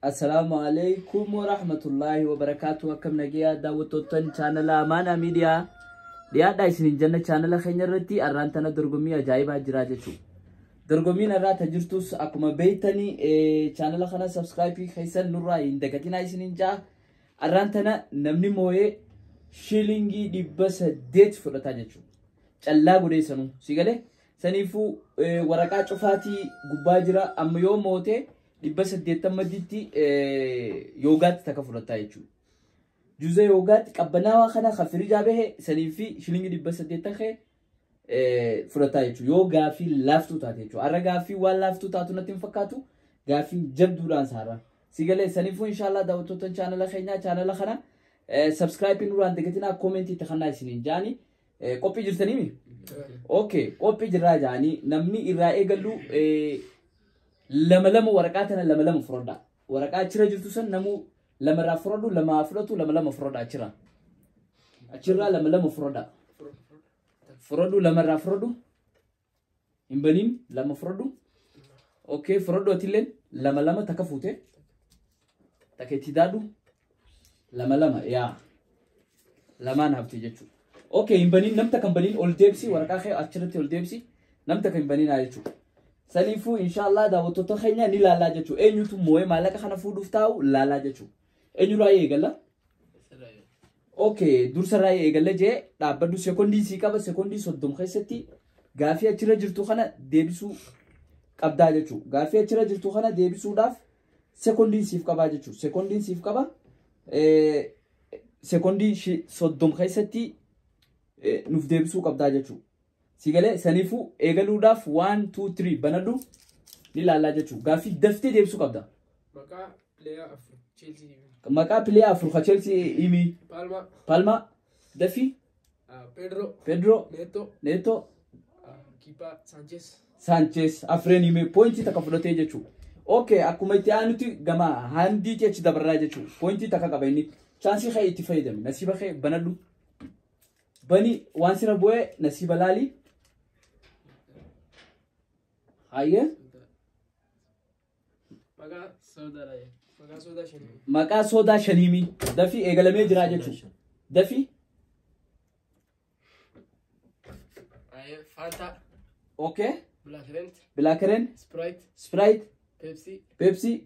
Assalaamu alaikum warahmatullaahi wabarakaatu. Akkam nagayaa daawwattoottan chaanala Amaanaa Miidiyaa dhiyaadhaa isiniin jenna. Chaanala keenya irratti arraan tana dorgommii ajaa'ibaa jira jechuudha. Dorgommiin irraa ta jirtus akkuma beektanii chaanala kana subscribe keessan nurraa hin dagatinaa isiniin ja'a. Arraan tana namni moo'ee shilingii 800 fudhataa jechuudha. Callaa godhee sanuu si galee saniifuu waraqaa cufaatii gubbaa jira, amma yoo mootee 800 madditti yoogaatti takka fudhataa jechuudha. Juuza yoogaatti qabbanaawaa kana kan firijaa bahe sanii fi shilingii 800 kee fudhataa jechuudha. Yoo gaafii laaftuu taate jechuudha. Har'a gaafii waan laaftuu taatu natti hin fakkaatu, gaafii jabduudhaan saara. Si galee saniifuu inshaallah daawwattoota chaanala keenyaa chaanala kana subscribe nurraan dagatinaa, comment itti kannaa isiniin jaanii qophii jirtaniimi? Okay, qophii jirraa jaanii namni irraa eegallu lama lama waraqaa tana lama lama fudhadha. Waraqaa achirra jirtu san namuu lama irraa fudhadhu, lama fudhatu, lama lama fudhadha achirra. Achirraa lama lama fudhadha. Fudhadhu, lama irraa fudhadhu. Hin baniin, lama fudhadhu. Okay, fudhadhu atilleen lama lama takka fuute. Takka itti daadhu. Lama lama yaa. Lamaan hafte jechuudha. Okay, hin baniin, namta kan baniin ol deebisi, waraqaa kee achirratti ol deebisi, namta kan hin baniin jechuudha. Saniifuu inshaallah daawwattoota keenya ni laallaa jechuudha. Eenyutu moo'ee maallaqa kana fuudhuuf taa'u laallaa jechuudha. Eenyurraa eegalla? Okay, dursarraa eegalla jee dhaabbadhu, sekoondii sii qaba, sekoondii 30 keessatti gaafii achirra jirtu kana deebisuu qabdaa jechuudha. Gaafii achirra jirtu kana deebisuudhaaf sekoondiin siif qabaa jechuudha. Sekoondiin siif qaba. Sekoondii 30 keessatti nuuf deebisuu qabdaa jechuudha. Si galee saniifuu eegaluudhaaf 1 2 3 banadhu, ni laallaa jechuudha. Gaaffii daftee deebisuu qabda. Maqaa player afur Chelsea. Maqaa player afur ka Chelsea himi. Palmer. Palmer dafii. Pedro. Pedro. Neto. Neto. Keeper Sanchez. Sanchez afreen hime, point takka fudhatee jechuudha. Okay, akkuma itti aanutti gama handiitti achi dabarraa jechuudha. Point takka qaba inni. Chance kee itti fayyadami. Nasiiba kee banadhu. Bani, waan sira bu'ee nasiiba laali. Hayyee. Maqaa soda Maqaa soda shanii. Maqaa soodaa shaniimi. Dafii, eegalamee jira jechuudha. Dafii. Fanta. Okay. Blackcurrant. Blackcurrant. Sprite. Sprite. Pepsi. Pepsi.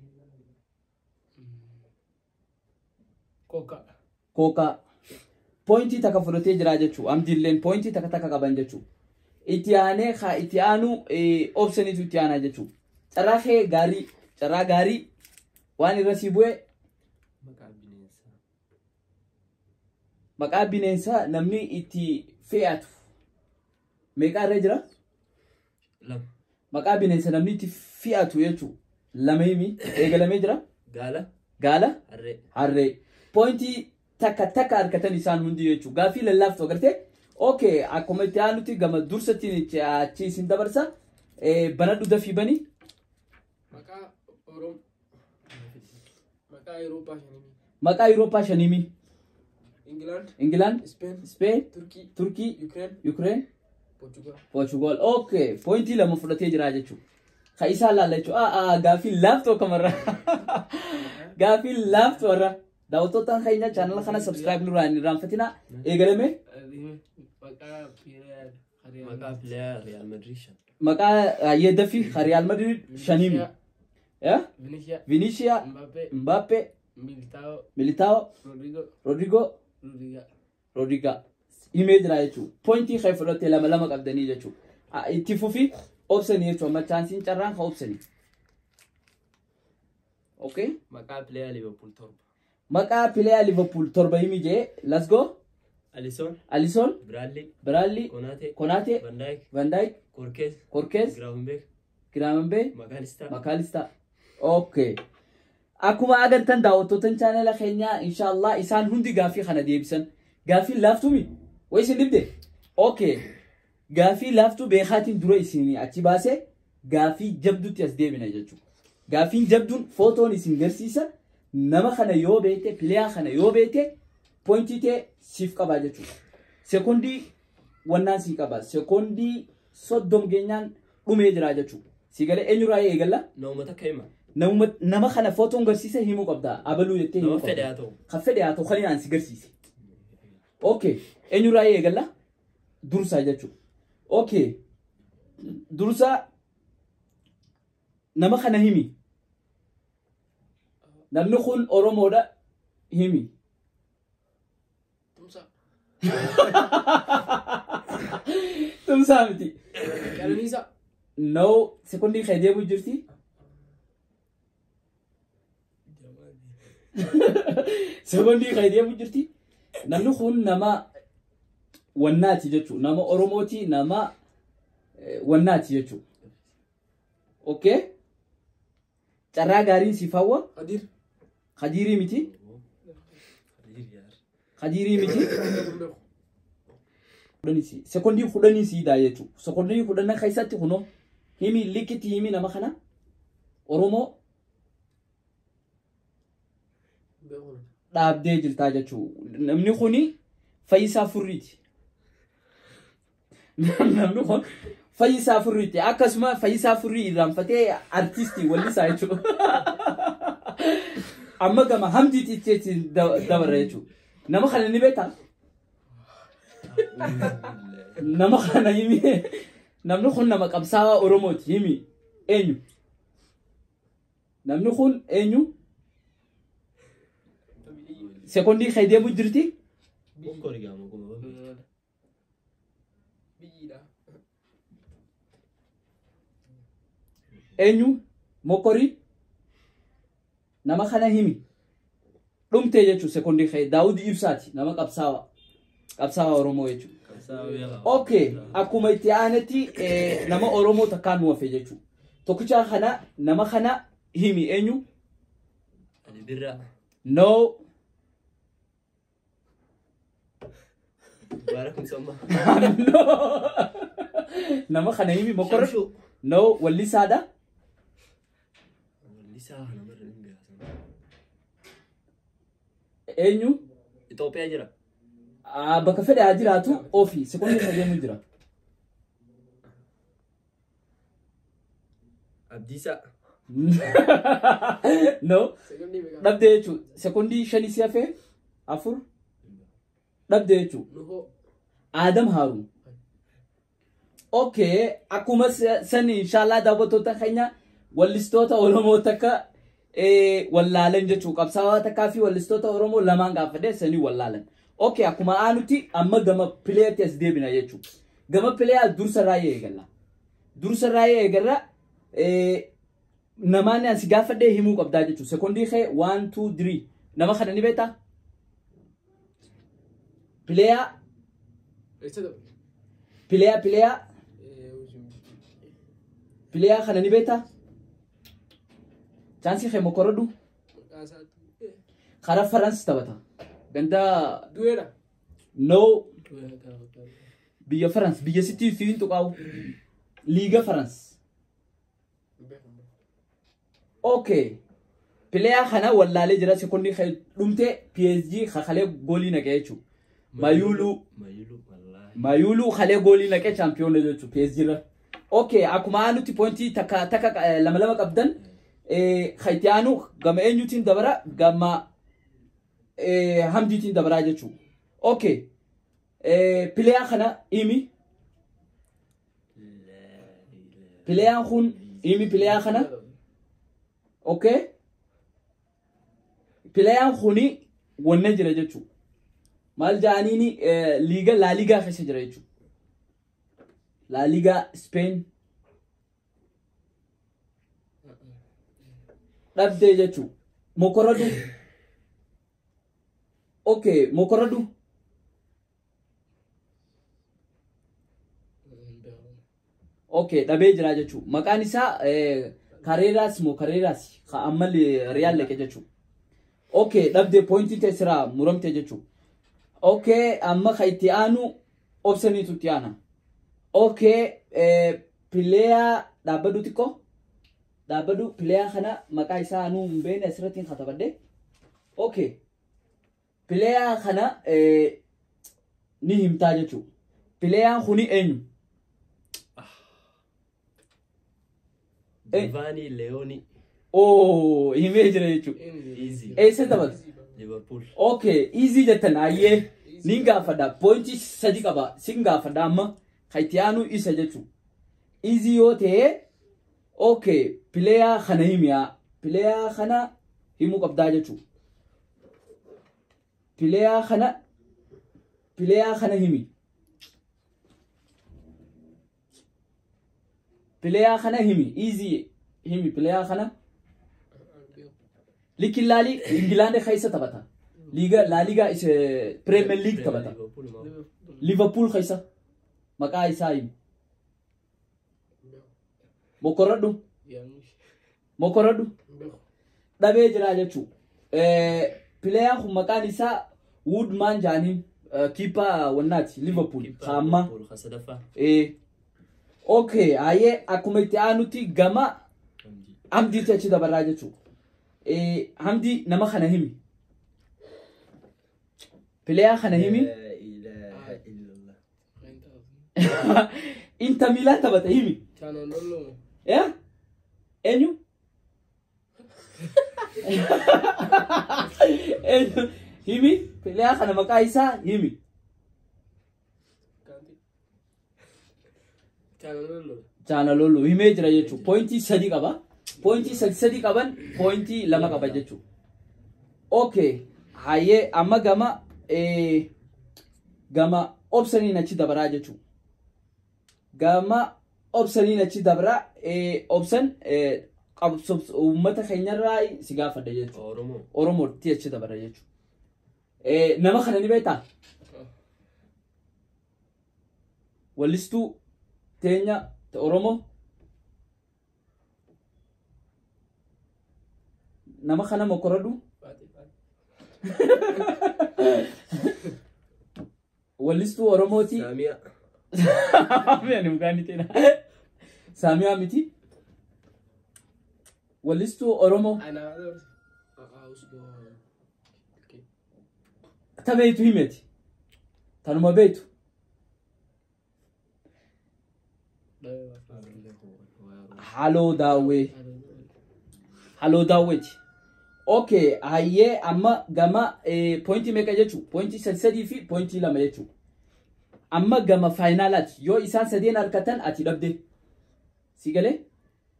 Coca. Coca. Point takka fudhatee jira jechuudha. Amdiilleen point takka takka qaban jechuudha. Itti aanee haa itti aanu obsaniitu itti aanaa jechuudha. Carraa kee gaarii, carraa gaarii, waan irra sii bu'e. Maqaa bineensaa. Maqaa bineensaa namni itti fe'atu meeqaa irra jira? Lama. Maqaa bineensa namni itti fe'atu jechuudha. Lama himi, eegalamee jira. Gaala. Gaala. Harree. Harree. Point takka takka argatan isaan hundi jechuudha. Gaaffii lallaaftu agartee? Okay, akkuma itti aanutti gama dursatti achi isin dabarsa. Banadhu, dafii bani. Maqaa Oromoo. Maqaa Awurooppaa shanii. Maqaa Awurooppaa shaniimi. England. England. Spain. Spain. Turkey. Turkii. Ukraine. Ukraine. Portugal. Portugal. Okay, point lama fudhatee jira jechuudha. Ka isaan laalla jechuudha. Ah, gaaffii laaftuu akkamarra. Gaaffii laaftuu irra. Daawwattoota keenya chaanala kana subscribe nurraa hin irraanfatina. Eegalame. Maqaa player. Maqaa player Real Madrid shan. Maqaa yeeddafi Real Madrid shaniimi. Yeah? Vinicius. Vinicius. Mbappe. Mbappe. Militao. Militao. Rodrigo. Rodrigo. Rodrigo. Rodrigo. Himee jira jechuudha. Point kee fudhattee lama lama qabdanii jechuudha. Itti fufi, obsanii jechuudha. Amma chanceiin carraan ka obsanii. Okay. Maqaa player Liverpool torba. Maqaa player Liverpool torba himi jee. Let's go. Alisson. Alisson. Bradley. Bradley. Konate. Konate. Van Dijk. Van Dijk. Korkez. Korkez. Gravenberch. Gravenberch. Mac Allister. Mac Allister. Okay. Akkuma agartan daawwattoota chaanala keenyaa, inshallah isaan hundi gaaffii kana deebisan. Gaaffii laaftumi? Way isin dhibde? Okay. Gaaffii laaftuu beekaatiin dura isin achi baasee gaaffii jabduutti as deebina jechuudha. Gaaffiin jabduun footoon isin garsiisa. Nama kana yoo beekte, player kana yoo beekte, point ta'e siif qabaa jechuudha. Sekoondii wannaan sii qaba. Sekoondii 30 geenyaan dhumee jira jechuudha. Si galee eenyurraa eegalla? Nama takka hima. Nama kana footoon garsiise himuu qabda. Abaluu jettee Nama himuu fedhe qabda. haa ta'u. Kan fedhe haa ta'u kan ani si garsiise. Okay. Eenyurraa eegalla? Dursaa jechuudha. Okay. Dursaa nama kana himi. Namni kun Oromoodha himi. Tumsaa. Tumsaa miti. Qananiisaa. No, sekondii kee deemu jirti. Sekondii kee deemu jirti. Namni kun nama wannaati jechuudha. Nama Oromooti, nama wannaati jechuudha. Okay? Carraa gaariin siif hawwa. Qadir. Khadiirii miti. Khadiir yaar. Khadiirii miti. Hin beeku. Sekondii 10 siidaa jechuudha. Sekondii 10 keessatti kunoo himi likitti himi nama kana Oromoo Hin beeku. Dhaabdee jirtaa jechuudha. Namni kuni Fayyisaa Furriiti. Namni kun Fayyisaa Furriiti. Akkasuma Fayyisaa Furrii irraanfatee artistii wallisaa jechuudha. Amma gama Hamdiitti ittiin dabarra jechuudha. Nama kana ni beektaa? Nama kana himi. Namni kun nama qabsaa'aa Oromooti himi. Eenyu? Namni kun eenyu? Sekondii kee deemu jirti? Bokkoo rigaama kuma. Biyyiidha. Eenyu? Mokorii? Nama kana himi. Dhumtee jechuun sekondii kee Daawud Ibsaati nama qabsaa'aa. Qabsaa'aa Oromoo jechuudha. Qabsaa'aa beekaa. Okay, akkuma itti aanetti nama Oromoo takkaan nu hafe jechuudha. Tokkicha kana nama kana himi eenyu? Ali Birraa. No. Mubaarak Musammaa. No. Nama kana himi Mokoro. Shamshuu. No, wallisaadha. Wallisaa namarra hin beekaa. Eenyu? Itoophiyaa jira. Bakka fedhe haa jiraatu ofi sekondii irra deemu jira. Abdiisaa. No. Sekondii meeqa? Dhabdee jechuudha. Sekondii 5 si hafee 4 dhabdee jechuudha. Nuhoo. Adam Haruun. Okay, akkuma san inshallah daawwattoota keenya wallistoota Oromoo takka wallaalan jechuudha. Qabsaa'aa takkaa fi wallistoota Oromoo lamaan gaafadhe sanii wallaalan. Okay, akkuma aanutti amma gama pileetti as deebina jechuudha. Gama pileeyaa dursa raayyaa eegalla. Dursa raayyaa eegalla namaan asi gaafadhee himuu qabdaa jechuudha. Sekondii kee 1 2 3 nama kana ni beektaa? Pileeyaa Eessa ta'u? pileeyaa pileeyaa kana ni beektaa? Chaansii kee mokorodhu Maqaa isaatti. karaa Faransi taphata. Ganda Du'eedha. No Du'eedha. Biyya Farans biyya sitti fiin tuqaawu liiga Farans. Hin beeku. Okay. Pileeyaa kana wallaalee jira sekondii kee dhumtee PSG kakalee goolii naqee jechuudha. Mayulu Mayulu wallaahi. Mayulu kalee goolii naqee chaampiyoona jechuudha PSG irra. Okay, akkuma aanutti pointii takka takka lama lama qabdan itti aanu gama eenyutiin dabara gama Hamdiitiin dabaraa jechuudha. Okay. Pileeyaa kana himi. Pileeyaan kun himi pileeyaa kana. Okay. Pileeyaan kuni wanna jira jechuudha. Maal jaaniini liiga Laa Liigaa keessa jira jechuudha. Laa Liigaa Spain dhabdee jechuudha. Mokorodhu. Okay, mokorodhu. Hin beeku. Okay, dhabee jira jechuudha. Maqaan isaa Kareeraas moo Kareeraas ka amma Riyaal dhaqe jechuudha. Okay, dhabdee pointii teessiraa muramte jechuudha. Okay, amma ka itti aanu obsaniitu itti aana. Okay, pileeyaa dhaabbadhu xiqqoo. Dhaabbadhu pileeyaa kana maqaa isaa anuu hin beekne asirratti hin katabadhe. Okay. Pileeyaa kana ni himtaa jechuudha. Pileeyaan kuni eenyu? Giovanni Leoni. Oo, himee jira jechuudha. Easy. Eessa taphata? Liverpool. Okay, easy jettan ayyee. Nin gaafadha. Pointii 3 qaba. Sin gaafadha amma. Kan itti aanu isa jechuudha. Easy yoo ta'e, okay, player kana himiyaa. Player kana himuu qabdaa jechuudha. Player kana himi. Player kana himi. Easy himi player kana. Likin laali Ingilaandi keessa taphata. Liiga La Liga isa Premier League taphata. Liverpool maa. Liverpool keessa. Maqaa isaa himi. Mokorradhu. Mokorradhu. Dhabee jira jechuudha. Player kun maqaan isaa Woodman jaaniin keeper wannaati Liverpool. Kaamma. Liverpool kan sadaffaa. Okay, ayyee akkuma itti aanutti gama Hamdii. Hamdiitti achi dabarraa jechuudha. Hamdii nama kana himi. Player kana himi. La ilaha illallah. Inter Milan taphata himi. Eh? Eenyu? Eenyu? Himi. Player kana maqaa isaa himi. Chaanalolu himee jira jechuudha. Pointii 3 qaba. Pointii 3 qaban pointii 2 qaba jechuudha. Okay. Hayyee amma gama gama obsaniin achi dabaraa jechuudha. Gama obsaniin achi dabaraa obsan uummata keenyarraa si gaafadha jechuudha. Oromoo. Oromootti achi dabara jechuudha. Nama kana ni beektaa? Wallistuu teenya Oromoo. Nama kana mokoradhu. Wallistuu Oromooti. Saamiyaa. Saamiyaa ni tena. Saamiyaa miti. Wallistuu Oromoo. Ta beektu himeti. Tanuma beektu. Haloo daawwee. Haloo daawweeti. Okay, hayyee amma gama pointii meeqa jechuudha? Pointii 3 fi pointii 2 jechuudha. Amma gama faayinaalaati. Yoo isaan sadeen harkatan ati dhabde. Si galee?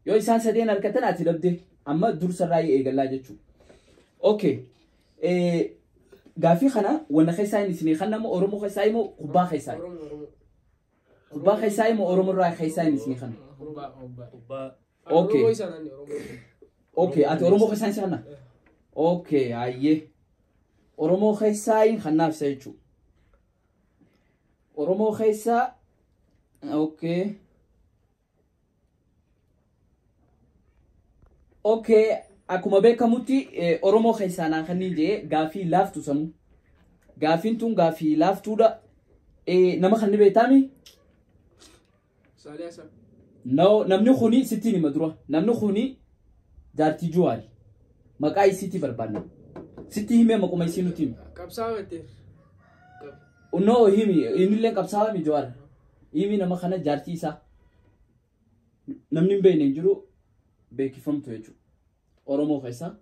Yoo isaan sadeen harkatan ati dhabde. Amma dursarraa eegallaa jechuudha. Okay. Gaafii kana wanna keessaa inni isinii kan nama Oromoo keessaa immoo kubbaa keessaa. Kubbaa keessaa immoo Oromoo irraa keessaa inni isinii kana. Kubbaa. Okay. Okay, ati Oromoo keessaa inni kana. Okay, hayyee. Oromoo keessaa inni kanaaf isa jechuudha. Oromoo keessaa okay. Okay, akkuma beekamutti Oromoo keessaa naan kanneen jee gaafii laaftu sanuu. Gaafiin tun gaafii laaftuudha. Nama kan ni beektaami? No, namni kuni sittiin hima dura. Namni kuni jaartii Juwaari. Maqaa isiitii barbaadna. Sitti himee maquma isii nuti himi. No, himi. Innillee qabsaa'aa mi Juwaar. Himi nama kana jaartii isaa. Namni hin beekne hin jiru beekifamtu jechuudha. Oromoo keessaa.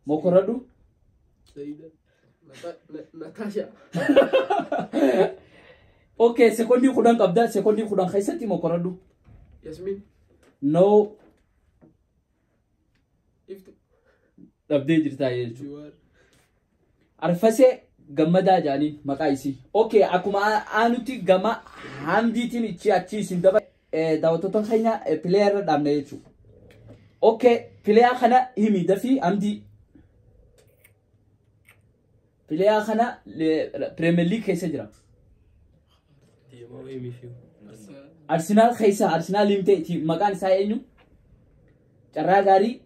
Mokoradhu. Natasha. Okay, sekondii 10 qabda. Sekondii 10 keessatti mokoradhu. Yasmin. No. Iftu. Dhabdee jirtaa jechuudha. Arfasee gammadaa jaanii maqaa isii. Okay, akkuma aanutti gama Hamdiitiin ichi achi isin daba daawwattoota keenya player irra dhaabne jechuudha. Okay, player kana himi dafii Hamdii. Player kana Premier League keessa jira. Arsenal keessa Arsenal himtee maqaan isaa eenyu? Carraa gaarii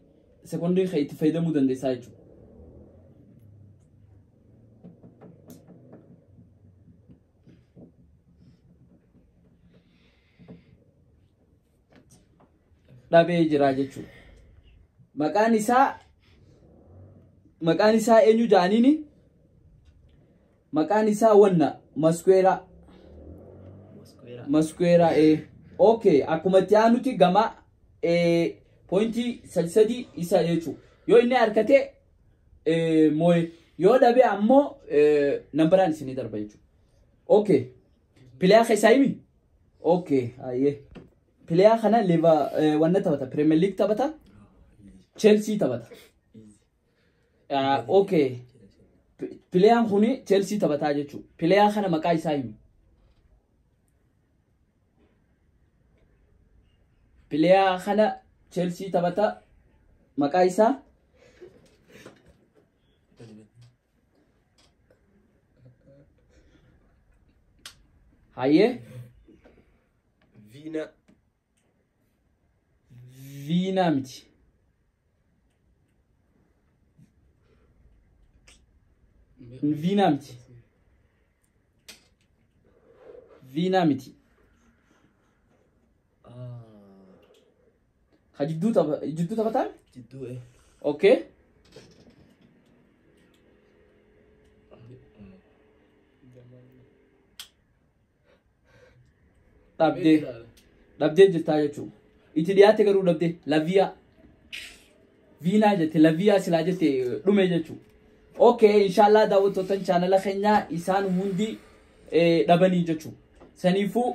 sekondii itti fayyadamuu dandeessaa jechuudha. Dhabee jira jechuudha. Maqaan isaa eenyu jaaniini? Maqaan isaa wanna Masqueera. Masqueera. Okay, akkuma itti aanutti gama Pointii 3 isa jechuudha. Yoo inni harkate mooye yoo dhabe ammoo nambaraan isinii darba jechuudha. Okay. Pileyaa keessaa himi? Okay. Ayyee. Pileyaa kana leva wanna taphata. Premier League taphata. Chelsea taphata. Okay. Pileyaan kuni Chelsea taphataa jechuudha. Pileyaa kana maqaa isaa himi. Pileyaa kana Chelsea taphata maqaa isaa Hayyee Vina. Viinaa miti. Viinaa miti. Viinaa miti. Ha jidduu taphataa? Jidduu. Okay. Dhabdee. Dhabdee jirtaa jechuudha. Itti dhiyaate garuu dhabdee. Laviyaa. Viinaa jette laviyaa silaa jette dhume jechuudha. Okay, inshallah daawwattoota chaanala keenyaa isaan hundi dhabanii jechuudha. Saniifuu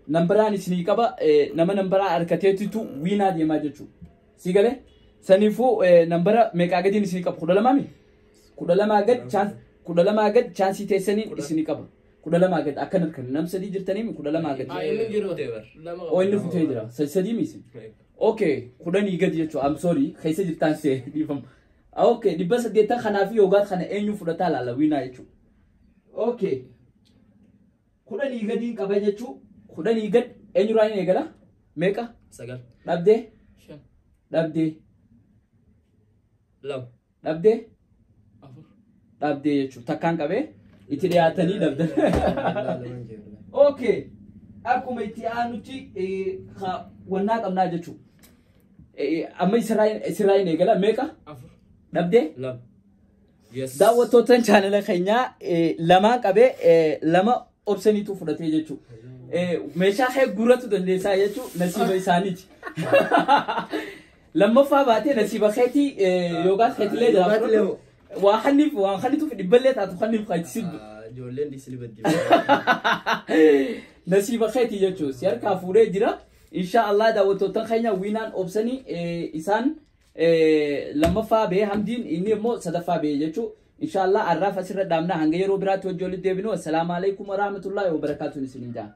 nambaraan isinii qaba nama nambaraa harkateetitu wiinaa deemaa jechuudha. Si galee? Saniifuu nambara meeqaa gadiin isinii qaba? 12 mi? 12 gad chance 12 gad chaansii teessanii isinii qaba. 12 gad akkan harkan nam 3 jirtanii 12 gad. Inni jiru. Oo inni futee jira. 3 mi isin? Okay, 10 gad jechuudha. I'm sorry. Keessa jirtaan see dhiifama. Okay, 800 kanaaf yookaan kana eenyu fudhataa laala wiinaa jechuudha. Okay. 10 gadiin qaba jechuudha. 10 gad eenyurraa inni eegala? Meeqa? 9. Dhabdee? 5. Dhabdee? 2. Dhabdee? 4. Dhabdee jechuudha. Takkaan qabee itti dhiyaatanii dhabdan. Okay. Akkuma itti aanutti wannaa qabnaa jechuudha. Amma isirraa hin eegala meeqa? 4. Dhabdee? 2. Yes. Daawwattoota chaanala keenyaa lamaan qabee 2 obsaniitu fudhatee jechuudha. Meeshaa kee guurratu dandeessaa jechuudha nasiiba isaaniiti. Lammaffaa baatee nasiiba keetii yookaan keetilee jira. Waa hanniif waan hannituuf dhibballee taatu hanniif qaachisiif. Ijoolleen dhiisni baddi. Nasiiba keetii jechuudha. Si harkaa fuudhee jira. Insha Allah daawwattoota keenya wiinaan obsanii isaan lammaffaa ba'ee hamdiin inni immoo sadaffaa ba'ee jechuudha. Insha Allah arraaf asirra dhaabna hanga yeroo biraatti wajji walitti deebinu. Assalaamu alaikum warahmatullahi wabarakaatuun isiniin ja'a.